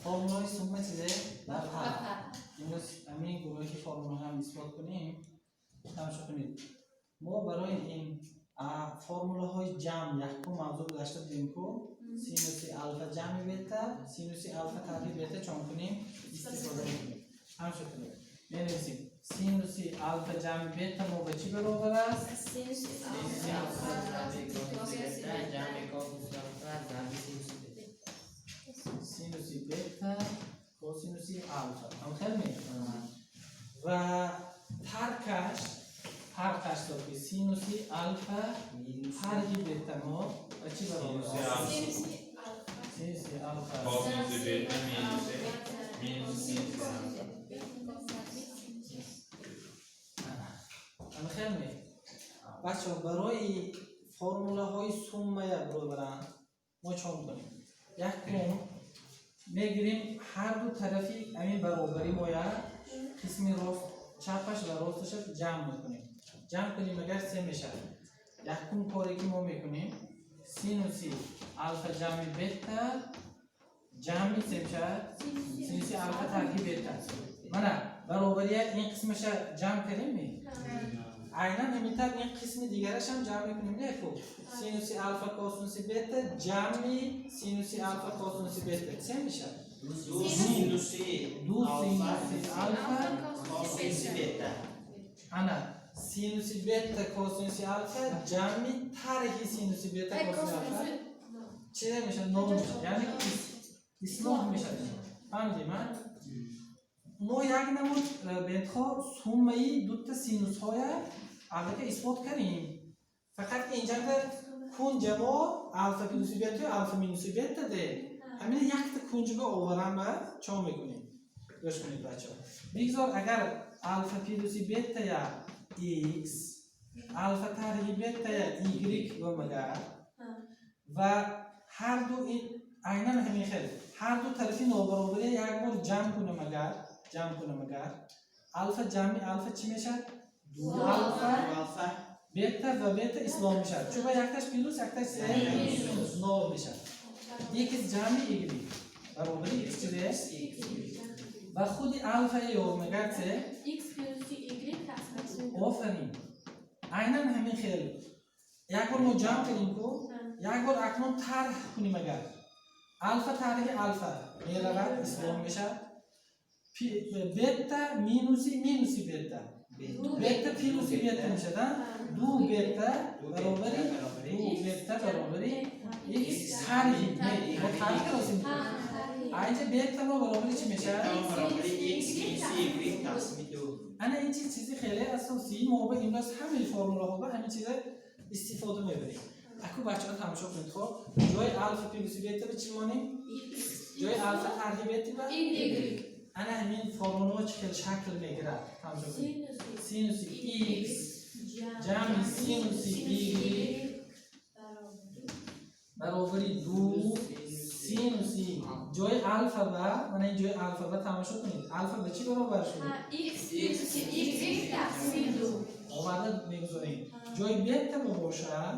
Формулаи сумма чизе ба фарқ. Имрӯз ҳамин гурӯҳи формулаҳоам исбот кунем. Тамошо кунед. Мо барои ин формулаҳои ҷамъ якум мавзӯъ гузашта будем ку, синуси алфа ҷамъи бета, синуси алфа тарҳи бета чон кунем? Истифода мекунем. Тамошо кунед. Менависем: синуси алфа ҷамъи бета мо ба чӣ баробар аст? Синуси Синуси бета ҷамъи косинуси алфа зарби синуси бета. Синуси бета косинуси алфа. Ҳамхел ме? Ва таркаш ки синуси алфа тарҳи бета мо ба чӣ баробар аст? Синуси алфа. Синуси алфа. Косинуси бета минуси синуси алфа. Ҳамхел ме? Бачаҳо, барои формулаҳои суммая баробаранд мо чон кунем? Якум, мегирем ҳарду тарафи ҳамин баробарӣ моя, қисми рост, чапаш ва росташа ҷамъ мекунем. Ҷамъ кунем агар, се мешавад. Якум коре ки мо мекунем, синуси алфа ҷамъи бета ҷамъи се мешавад синуси алфа тарҳи бета. Мана баробария ин қисмаша ҷамъ кардем ме? Айнан ҳамин тавр ин қисми дигарашам ҷамъ мекунем, не хуб? Синуси алфа косинуси бета ҷамъи синуси алфа косинуси бета се мешавад. Ду синуси Ду синуси алфа косинуси бета. Ана синуси бета косинуси алфа ҷамъи тарҳи синуси бета косинуси алфа чӣ мешавад? Нол мешавад, яъне ки ислоҳ мешавад. Фаҳмидем, а? Мо як намуд бентҳо суммаи дута синусҳоя аллакай исбот кардем, фақат ки инҷанда кунҷа мо алфа плюси бета ё алфа минуси бета де, ҳамина якта кунҷба оварам ба чо мекунем. Гӯш кунед, бачаҳо. Бигзор агар алфа плюси бетая x, алфа тарҳи бетая y бомагар ва ҳарду ин айнан ҳамин хел ҳарду тарафи нобаробария як бор ҷамъ кунам агар, алфа ҷамъи алфа чӣ мешавад? Ду алфа. Алфа. Бета ва бета ислоҳ мешавад, чун якташ плюс, якташ се минус, нол мешавад. X ҷамъи y баробари x чизе ва худи алфа ё мегар се. X плюс y тақсим. Офарин. Айнан ҳамин хел як бор мо ҷамъ кардем ку, як бор акнун тарҳ кунем агар, алфа тарҳи алфа меравад, ислоҳ мешавад. Бета минуси минуси бета, бета плюси бета мешавад, а? Ду бета баробари ду бета баробари x тарҳи, не, мо тарҳ кардосем. Айнҷа бета мо баробари чӣ мешавад? Баробари x минуси y тақсими ду. Ана ин чиз чизи хеле асосӣ. Мо ба имрӯз ҳамаи формулаҳо ба ҳамин чиза истифода мебарем. Аку, бачаҳо, тамошо кунед. Хоб, ҷои алфа плюси бета ба чӣ монем? Ҷои алфа тарҳи бета ба Y. Ана ҳамин формулаҳо чӣ хел шакл мегирад, тамошо кунед. Синуси x ҷамъи синуси y баробари ду синуси ҷои алфа ба, мана ин ҷои алфа ба, тамошо кунед, алфа ба чӣ баробар шуд? X плюс y тақсими ду. Оварда мегузорем. Ҷои бета ба бошад,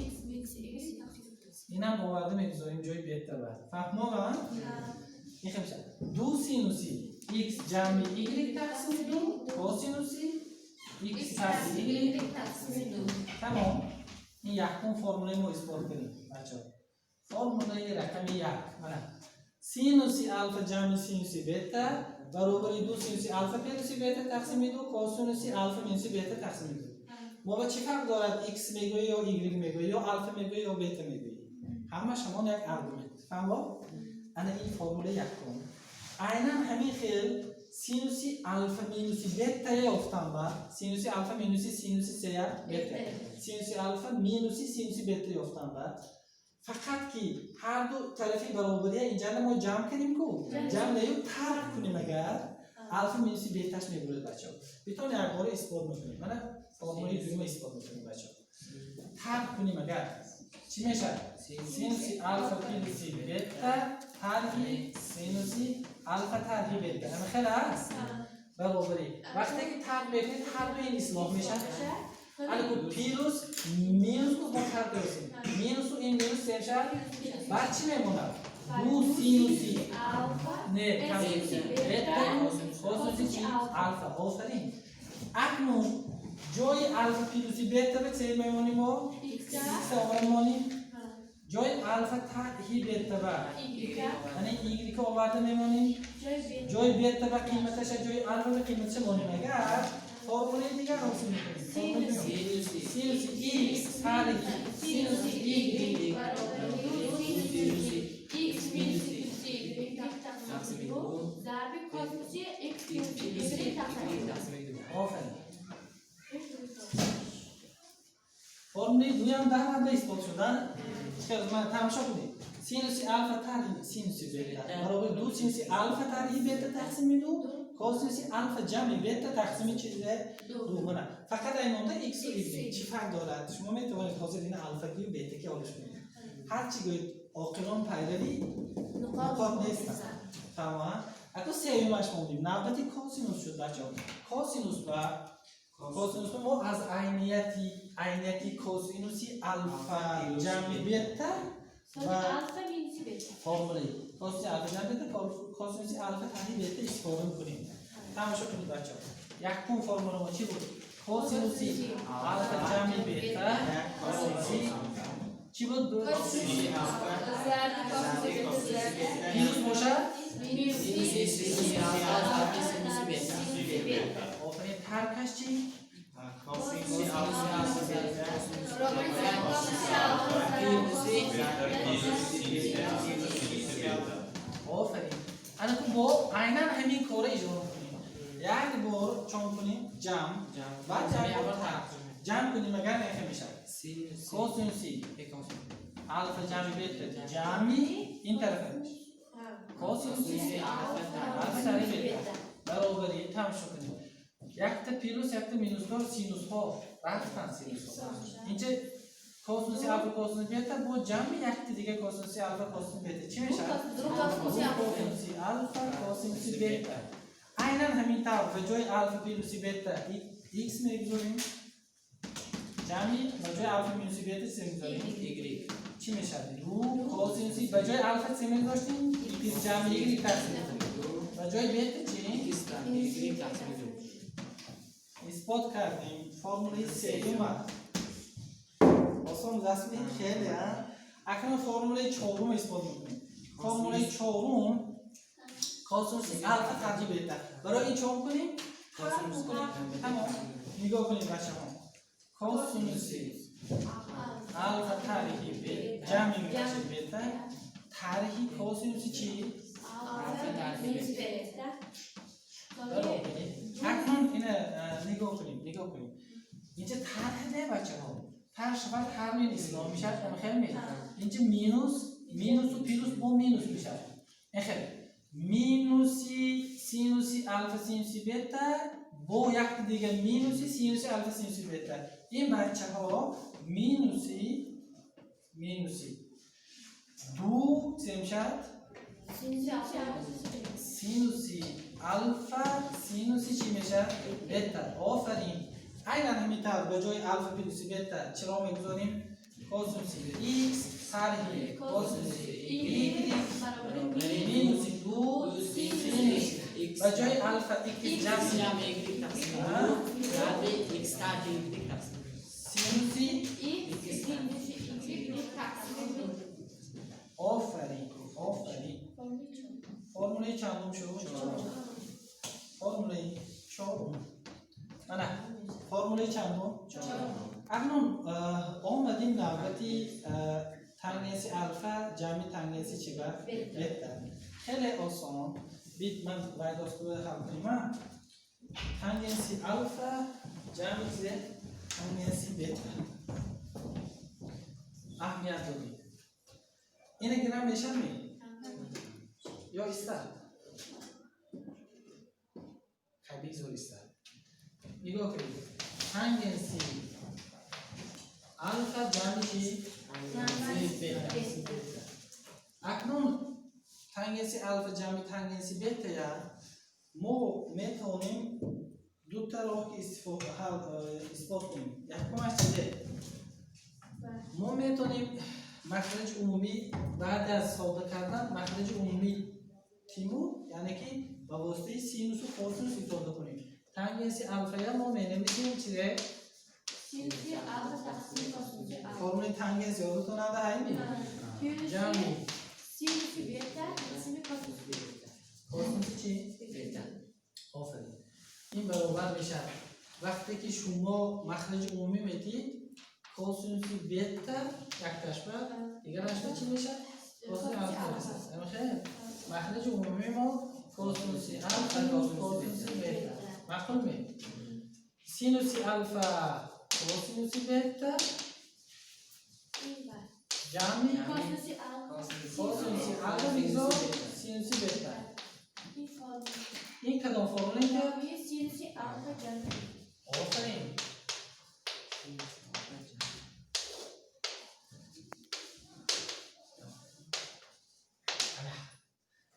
X минус y тақсими ду. Инам оварда мегузорем ҷои бета ба. Фаҳмова? Ин хел мешавад: ду синуси x ҷамъи y тақсими ду косинуси x тарҳи y тақсими ду. Тамом. Ин якум формулаи мо исбот кардем, бачаҳо. Формулаи рақами як мана: синуси алфа ҷамъи синуси бета баробари ду синуси алфа плюси бета тақсими ду косинуси алфа минуси бета тақсими ду. Мо ба чӣ фарқ дорад, x мегӯӣ ё y мегӯӣ, ё алфа мегӯӣ, ё бета мегӯӣ? Ҳамаш ҳамон як аргумент. Фаҳмо? Ана ин формулаи якум. Айнан ҳамин хел синуси алфа минуси бетая ёфтам ба синуси алфа минуси синуси сея бета, синуси алфа минуси синуси бета ёфтам ба, фақат ки ҳарду тарафи баробария инҷана мо ҷамъ кардем ку, ҷамъ нею, тарҳ кунем агар, алфа минуси беташ мебурад. Бачаҳо, битон якбора исбот мекунем. Мана формулаи дуюма исбот мекунем, бачаҳо. Тарҳ кунем агар, чӣ мешавад? Синуси алфа плюси бета тарҳи синуси алфа тарҳи бета, ҳама хеле аст, баробарӣ. Вақте ки тарҳ мекунед, ҳарду ин ислоҳ мешавад. Ана ку, плюс минус ку, мо тарҳ дорем минусу ин минус се мешавад. Баъд чӣ мемонад? Ду синуси Алфа. Не, Синуси бета, косинуси чӣ? Алфа. Офарин. Акнун ҷои алфа плюси бета ба чӣ мемонем мо? Икс. Икс мемонем. Ҷои алфа тарҳи бета ба яъне y оварда мемонем. Ҷои бета ба қиматаша, ҷои алфа ба қиматаша монем. Агар формулаи дигар ҳосил мекунем. Синуси Синуси x тарҳи синуси y X минус y тақсими ду зарби косинуси x минус y тақсими ду. Тақсими ду. Офарин. Формулаи дуюм дар ҳадда исбот шуда. Чӣ ман тамошо кунед. Синуси алфа тарҳи синуси бета баробари ду синуси алфа тарҳи бета тақсими ду косинуси алфа ҷамъи бета тақсими чизе? Ду. Мана фақат ай монда x ва y. Чӣ фарқ дорад? Шумо метавонед ҳозир ина алфаки ва бетаки олиш кунед. Ҳар чӣ гӯед, оқилон пайрави нуқот нестанд. Фаҳма? Ако сеюмаш мондем. Навбати косинус шуд, бачаҳо. Косинус ба мо аз айнияти косинуси алфа ҷамъи бета ва Алфа минуси бета. Формулаи косинуси алфа ҷамъи бета, косинуси алфа тарҳи бета истифода мекунем. Тамошо кунед, бачаҳо. Якум формула мо чӣ буд? Косинуси алфа ҷамъи бета баробари чӣ буд? Зарби косинуси бета. Плюс бошад? Минуси Синуси алфа зарби синуси бета. бета. Офарин. Таркаш чӣ? Косинуси алфа Баробари косинуси алфа Плюси бета минус синуси бета. Офарин. Ана ку бо айнан ҳамин корро иҷро мекунем. Як бор чон кунем? Ҷамъ. Баъд як бор тарк. Ҷамъ кунем, агар нехе мешавад. Синуси Косинуси алфа ҷамъи бета ҷамъи ин тарафа косинуси алфа тарҳи бета баробари, тамошо кунем, якта плюс, якта минусдор синусҳо рафтан, синусҳо. Инҷа косинуси алфа косинуси бета бо ҷамъи якта дига косинуси алфа косинуси бета чӣ мешавад? Ду косинуси алфа. Косинуси алфа косинуси бета. Айнан ҳамин тавр ба ҷои алфа плюси бета x мегузорем, ҷамъи ба ҷои алфа минуси бета чӣ мегузорем? Y. Чӣ мешавад? Ду косинуси, ба ҷои алфа чӣ мегузоштем? X ҷамъи y тақсим Ду. Ба ҷои бета чӣ? X y тақсими ду. Исбот кардем формулаи сеюма. Осон расми хеле. Акнун формулаи чорум исбот мекунем. Формулаи чорум косинуси алфа тарҳи бета. Барои ин чон кунем? Тарҳ кунем. Тамом. Нигоҳ кунед, бачаҳо. Косинуси алфа тарҳи ҷамъи мебошад бета тарҳи косинуси чӣ? Алфа минус бета. Баробари. Акнун ина нигоҳ кунем, нигоҳ кунем. Инҷа тарҳ не, бачаҳо. Тарҳ шавад, ҳармин ислом мешавад, хел мешавад. Инҷа минус, минусу плюс бо минус мешавад. Эхел. Минуси синуси алфа синуси бета бо якта дига минуси синуси алфа синуси бета. Ин, бачаҳо, минуси ду чӣ мешавад? Синуси алфа. Синуси алфа синуси чӣ мешавад? Бета. Офарин. Айнан ҳамин тавр ба ҷои алфа плюси бета чиро мегузорем? Косинуси x тарҳи косинуси y баробари минуси ду синус X ба ҷои алфа x X ҷамъи ҷамъи y тақсими ду зарби x тарҳи y тақсими ду. Синуси x минус y тақсими ду. Офарин, офарин. Формулаи чандум шуд? Формулаи чорум. Ана формулаи чандум. Акнун омадим навбати тангенси алфа ҷамъи тангенси чӣ ба? Бета. Хеле осон. Бит ман вайдоскӯ ҳал кунем. Тангенси алфа ҷамъи чизе? Тангенси бета. Аҳамият додем. Ина гирам мешавад ё истад? Хай, бигзор истад. Нигоҳ кунед. Тангенси алфа ҷамъи чӣ? Бета. Акнун тангенси алфа ҷамъи тангенси бетая мо метавонем дута роҳ ки исбот кунем. Якумаш чизе? Мо метавонем махраҷи умумӣ, баъд аз сода кардан, махраҷи умумӣ тиму, яъне Яъне ки ба воситаи синусу косинус ифода кунем. Тангенси алфая мо менависем чизе? Синуси алфа тақсими косинуси алфа. Формулаи тангенс ёдатон ада ҳайми? Плюси Ҷамъи синуси бета тақсими косинуси бета. Косинуси чӣ? Бета. Офарин. Ин баробар мешавад. Вақте ки шумо махраҷи умумӣ метиҳед, косинуси бета якташ ба дигараш ба чӣ мешавад? Косинуси алфа мешавад. Амхел? Махраҷи умумии мо косинуси алфа плюс косинуси бета. Маъқул ме? Синуси алфа косинуси бета Ин бар. ҷамъи Косинуси алфа. косинуси алфа бигзор синуси бета. Ин формула. Ин кадом формула инҷа? Ҷамъи синуси алфа ҷамъи бета. Офарин. Синуси алфа ҷамъи.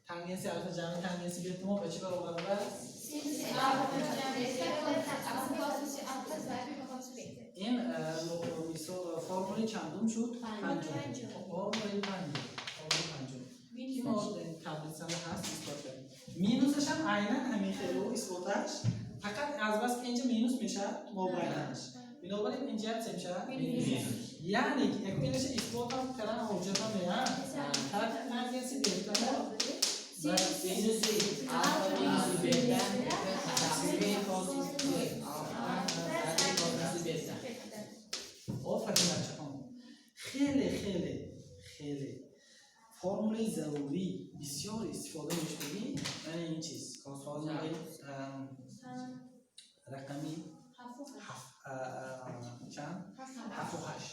Тангенси алфа ҷамъи тангенси бета мо ба чӣ баробар аст? Синуси алфа ҷамъи бета тақсими косинуси алфа зарби косинуси бета. Ин мисол формулаи чандум шуд? Панҷум. Панҷум. Формулаи панҷум. Формулаи панҷум. Ки мо таблицада ҳаст, исбот кардем. Минусаш ҳам айнан ҳамин хелу исботаш, фақат аз бас ки инҷа минус мешавад мобайнаш. Бинобар ин инҷа чӣ мешавад? Минус. Яъне ки яку инаша исботам кардан ҳоҷатам не, тангенси бета мо Синуси алфа плюс бета тақсими косинуси алфа зарби косинуси бета. Офарин, бачаҳо. Хеле, хеле, хеле формулаи зарурӣ, бисёр истифода мешудагӣ, яъне ин чиз формулаи рақами чанд? Ҳафту ҳашт.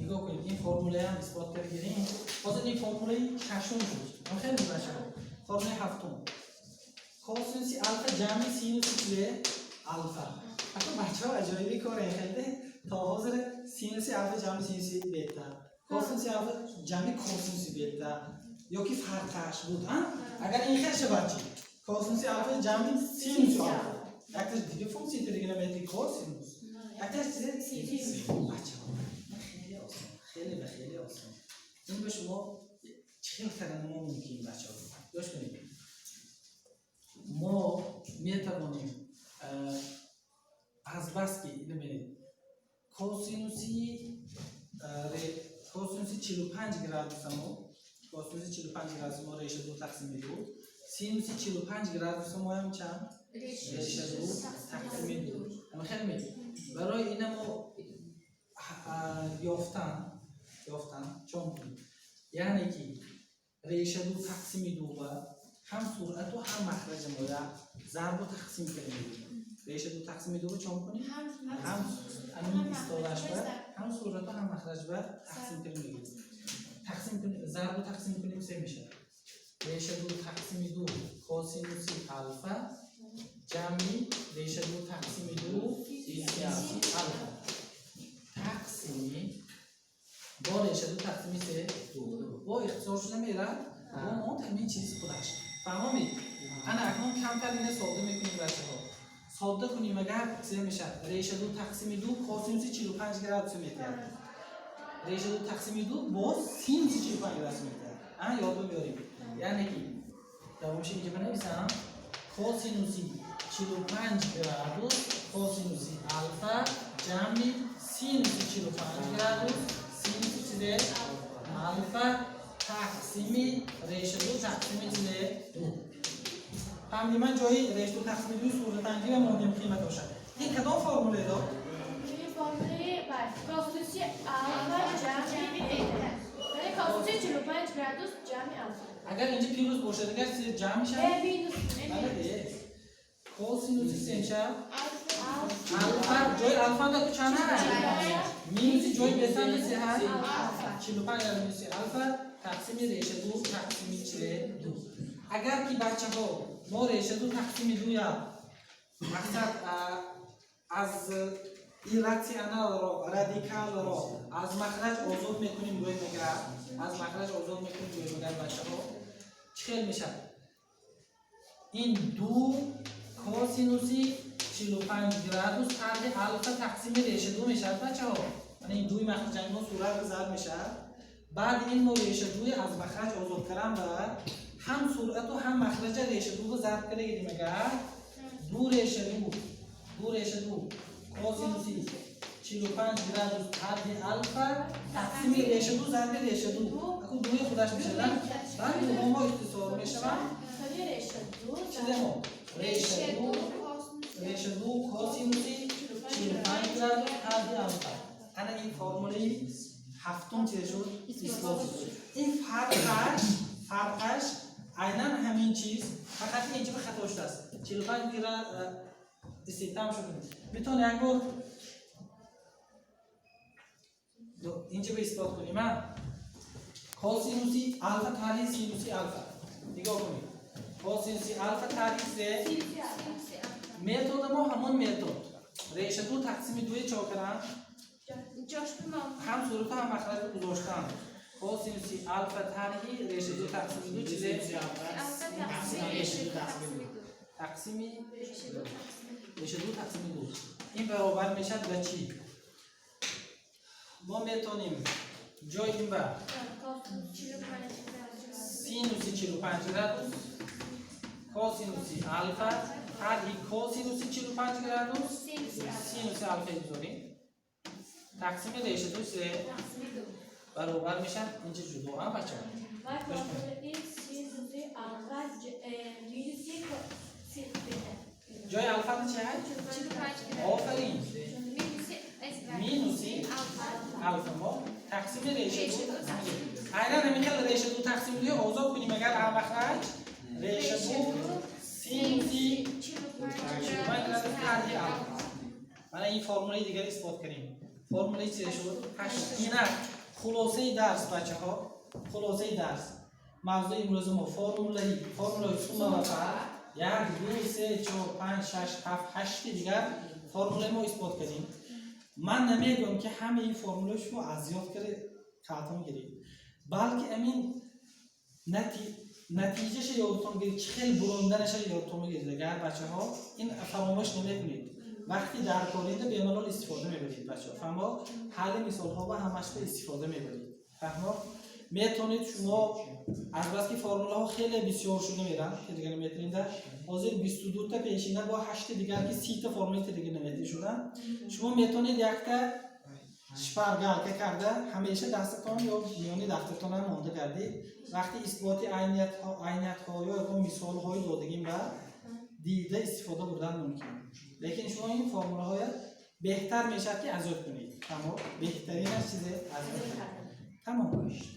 Нигоҳ кунед, ин формулаям исбот кард гирем. Ҳозир ин формулаи шашум шуд. Хеле, бачаҳо, формулаи ҳафтум: косинуси алфа ҷамъи синуси чизе? Алфа. Ака, бачаҳо, аҷоиби коре хеле. То ҳозир синуси алфа ҷамъи синуси бета, косинуси алфа ҷамъи косинуси бета ёки фарқаш буд. Агар ин хел шавад чӣ? Косинуси алфа ҷамъи синуси алфа, якташ дига функсия тригонометри косинус, якташ чизе? Бачаҳо, хеле осон, хеле ва хеле осон. Ин ба шумо чӣ хел кардан мо мумкин? Бачаҳо, ёш кунед, мо метавонем азбаски бибинед, косинуси 45 градуса мо, косинуси 45 градуса мо реша ду тақсими ду, синуси 45 градуса моям чанд? Реша ду тақсими ду. Хеле ме? Барои ина мо ёфтан чон кунем? Яъне ки реша ду тақсими ду ба ҳам суръату ҳам махраҷа моя зарбу тақсим кардем. Реша ду тақсими ду чон кунем, ҳам ҳамин истодаш ба ҳам суръату ҳам махраҷ ба тақсим кардем мегирем. Тақсим кунем, зарбу тақсим кунем, се мешавад: реша ду тақсими ду косинуси алфа ҷамъи реша ду тақсими ду синуси алфа тақсими бо реша ду тақсими се ду. Бо ихтисор шуда мерад, бо монд ҳамин чиз худаш. Фаҳмомед? Ана акнун камтар ина содда мекунем, бачаҳо. Содда кунем агар, се мешавад: реша ду тақсими ду косинуси 45 градуса метиҳад, реша ду тақсими ду боз синуси 45 градуса метиҳад. А ёд биёрем, яъне ки давомши инҷа бинависам: косинуси 45 градус косинуси алфа ҷамъи синуси 45 градус синуси чизе? Алфа тақсими реша ду тақсими чизе? Ду. Фаҳмидӣ? Ман ҷои реша ду тақсими ду суратангӣ мондем қиматоша. Ин кадом формуле дод? Ин формулаи косинуси алфа ҷамъи бета. Яъне косинуси 45 градус ҷамъи алфа. Агар инҷа плюс бошад, агар чизе ҷамъ мешавад? Э, минус. Бале, косинуси семша алфа, ҷои алфа да чанд? Минуси ҷои бетанда се ҳаст? 45 градус минуси алфа тақсими реша ду тақсими чизе? Ду. Агар ки, бачаҳо, мо реша ду тақсими дуя мақсад аз иррационалро, радикалро аз махраҷ озод мекунем, гӯем агар, аз махраҷ озод мекунем, гӯем агар, бачаҳо, чӣ хел мешавад? Ин ду косинуси 45 градус тарҳи алфа тақсими реша ду мешавад, бачаҳо. Мана ин дуи махраҷани мо сурат зарб мешавад. Баъд ин мо реша дуи аз махраҷ озод кардан ва ҳам суръату ҳам махраҷа реша реша ду зарб карда гирем. Агар ду реша ду, ду реша ду косинуси 45 градус тарҳи алфа тақсими реша ду зарби реша ду, аку дуи худаш мешавад, баъд дуҳо мо ихтисор мешаванд. Чизе мо реша ду, реша ду косинуси 45 градус тарҳи алфа. Ана ин формулаи ҳафтум чизе шуд, исбот шуд. Ин фарқаш айнан ҳамин чиз, фақат ин инҷа хато шудааст, 45 иститам шуд. Метавон як бор инҷа ба исбот кунем. А косинуси алфа тарҳи синуси алфа, нигоҳ кунед, косинуси алфа тарҳи се, метода мо ҳамон метод, реша ду тақсими дуи чо кардам, ҳам сурата, ҳам махраҷ гузоштам. Косинуси алфа тарҳи реша ду тақсими ду чизе тақсими реша ду тақсими ду, ин баробар мешавад ба чӣ? Мо метавонем ҷои ин ба синуси 45 градус косинуси алфа тарҳи косинуси 45 градус синуси алфа гузорем, тақсими реша ду се баробар мешавад. Инҷа ҷудо ам, бачаҳо. Ва формулаи синуси алфа минуси бета. Ҷои алфа чи ҳаст? Офарин, минуси алфа мо тақсими реша ду. Айнан ҳамин хел реша ду тақсими ду озод кунем. Агар а махраҷ реша ду синуси 45 градус тарҳи алфа. Мана ин формулаи дигар исбот кардем. Формулаи чизе шуд? Ҳашт. Инак, хулосаи дарс, бачаҳо, хулосаи дарс, мавзӯи имрӯзи мо формулаи сумма ва фарқ. Як, ду, се, чор, панҷ, шаш, ҳафт, ҳашти дигар формулаи мо исбот кардем. Ман намегӯям, ки ҳамаи ин формулаи шумо аз ёд карда каътон гиред, балки амин натиҷаша ёдтон гиред, чӣ хел буронданаша ёдтон гиред. Агар, бачаҳо, ин фаромӯш намекунед, вақти дар корида бемалол истифода мебаред. Бачаҳо, фаҳмо? Ҳалли мисолҳо ба ҳамашба истифода мебаред, фаҳмо? Метавонед шумо, азбаски формулаҳо хеле бисёр шуда меранд тригонометринда, ҳозир 22-та, пешина бо ҳашти дигар, ки 30-та формулаи тригонометрӣ шуданд, шумо метавонед якта шпаргалка карда, ҳамеша дастатон ё миёни дафтатонам монда гардид. Вақти исботи айниятҳо ё ягон мисолҳои додагим ба дида истифода бурдан мумкин. Лекин шумо ин формулаҳоя беҳтар мешавад, ки аз ёд кунед. Тамом, беҳтаринаш чизе аз ёд кунед. Тамом.